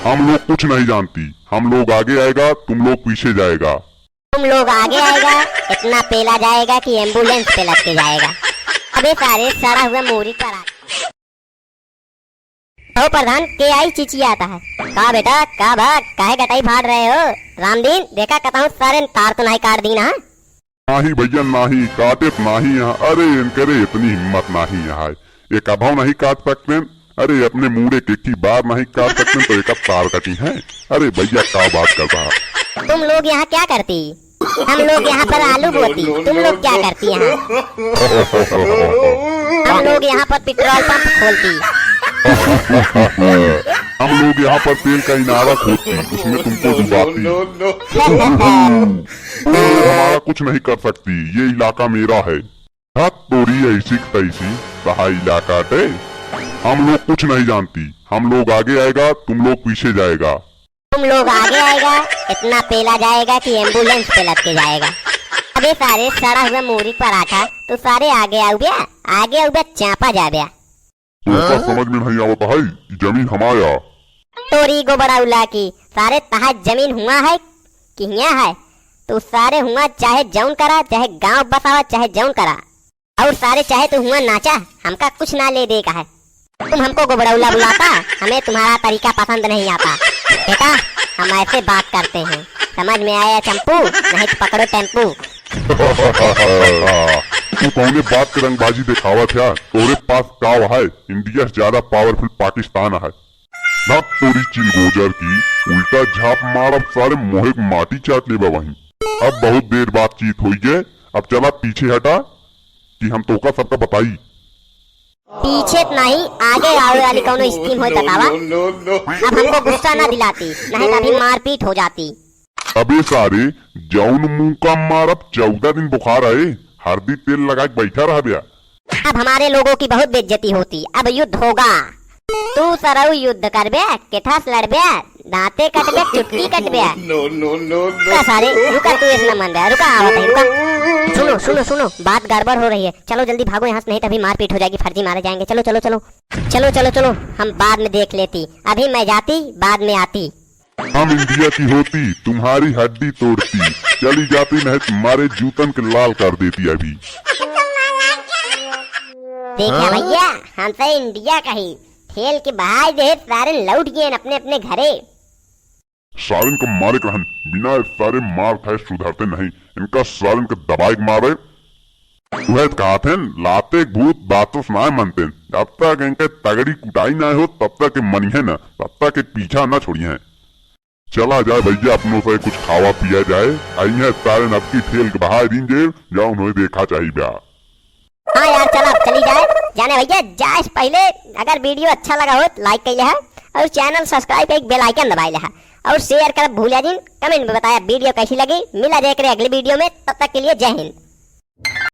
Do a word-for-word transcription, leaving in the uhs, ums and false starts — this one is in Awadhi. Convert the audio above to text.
हम लोग कुछ नहीं जानती, हम लोग आगे आएगा, तुम लोग पीछे जाएगा। तुम लोग आगे आएगा, इतना पेला जाएगा कि एम्बुलेंस पे लटके जाएगा। अबे सारे, सड़ा हुआ मूरी पर आ। ओ प्रधान, के आई चिचियात है? का बेटा, का बा, काहे गटाई फाड़ रहे हो? रामदीन, देखा कतहूँ सारे तार तो नहीं काट दीन है? नाही भैया, नाही, काटेत नाही यहाँ। अरे, इनकरे इतनी हिम्मत नाही यहाँ है, एक अभाव नहीं काट सकते। अरे, अपने मूड़े के की बार नहीं काट सकते तो एक तार कटी है। अरे भैया, का बात कर रहा? तुम लोग यहाँ क्या करती? हम लोग यहाँ पर आलू बोती, तुम लोग क्या करती यहाँ? हम लोग यहाँ पर पेट्रोल पंप खोलती। हम लोग यहाँ पर तेल का इनारा खोदती, उसमें तुमको डुबाती। हमारा कुछ नहीं कर सकती, ये इलाका मेरा है। हत तोरी ऐसी की तैसी, तहा इलाका टे। हम लोग कुछ नहीं जानती, हम लोग आगे आएगा, तुम लोग पीछे जाएगा। तुम लोग आगे आएगा, इतना पेला जाएगा कि एम्बुलेंस पे लटके जाएगा। अबे सारे, सड़ा हुआ मूरी पराठा, तू सारे आगे आउब्या, आगे आउब्या, चापा जाब्या। तोहका समझ में नहीं आवत है, ई जमीन हमाया। तोरी गोबड़ा उला की, सारे तहा जमीन हुआ है कि हिया है? तू सारे हुआ चाहे जौन करा, चाहे गांव बसावा, चाहे जौन करा। और सारे चाहे तू हुआ नाचा, हमका कुछ ना ले दे का है। तुम हमको गोबड़ौला बुलाता, हमें तुम्हारा तरीका पसंद नहीं आता। बेटा, हम ऐसे बात करते हैं, समझ में आया चंपू, नहीं तो पकड़ो टेम्पू। तू कौने बात के रंगबाजी दिखावत है? तोरे पास काव है? इंडिया से ज्यादा पावरफुल पाकिस्तान है। ना तोरी चिलगोजर की, उल्टा झाप मारब सारे, मोहे के माटी चाट लेबा वहीं। अब बहुत देर बातचीत होई गए, अब चला पीछे हटा कि हम तोका सबका बताई। पीछे त नहीं, आगे आवे वाली कौनो स्कीम होई बतावा। अब हमको गुस्सा ना दिलाती, नहीं तो अभी मारपीट हो जाती। अबे सारे, जौन मुंह का मारब, चौदह दिन बुखार आए, हरदी तेल लगा के बैठा रह ब्या। अब हमारे लोगों की बहुत बेइज्जती होती, अब युद्ध होगा। तू सरऊ युद्ध करबे, केठा से लड़बे, दांते कटबे, चुटकी कटबे। No, no, no, no। रुका सारे, रुका, तू इस न मन बे, रुका, आवत है, रुका। सुनो, सुनो, सुनो, बात गड़बड़ हो रही है, चलो जल्दी भागो यहाँ से, नहीं तभी मारपीट हो जाएगी, फर्जी मारे जाएंगे। चलो, चलो, चलो, चलो, चलो, चलो, हम बाद में देख लेती, अभी मैं जाती, बाद में आती। हम इंडिया की होती, तुम्हारी हड्डी तोड़ती, चली जाती, नहीं तुम्हारे जूतन के लाल कर देती अभी। देखा भैया, हमसे इंडिया कही, ठेल के बहाई दे, सारे लौट गए अपने अपने घरे। सारन का मारे रहन, बिना सारे मार खाए सुधरते नहीं, इनका सारन का दबाई के मारे। उहे त कहत हैं, लाते के भूत बातों से नाय मनते। जब तक इनके तगड़ी कुटाई नाय हो, तब तक के मनिहे न, तब तक के पीछा न छोड़िहे। चला जाए भैया, अपनों से कुछ खावा पिया जाए। अइहे सारे नबकी ठेल के बहाय दीन जे, जौन होए देखा चाही बा। हाँ यार, चला, चली जाए। जाने भैया, जाए से पहले अगर video अच्छा लगा हो तो like कर ले और channel subscribe, एक bell icon दबाए ले और share कर भूलिया जिन। Comment में बताया video कैसी लगी। मिला जाए करे अगली video में, तब तक के लिए जय हिंद।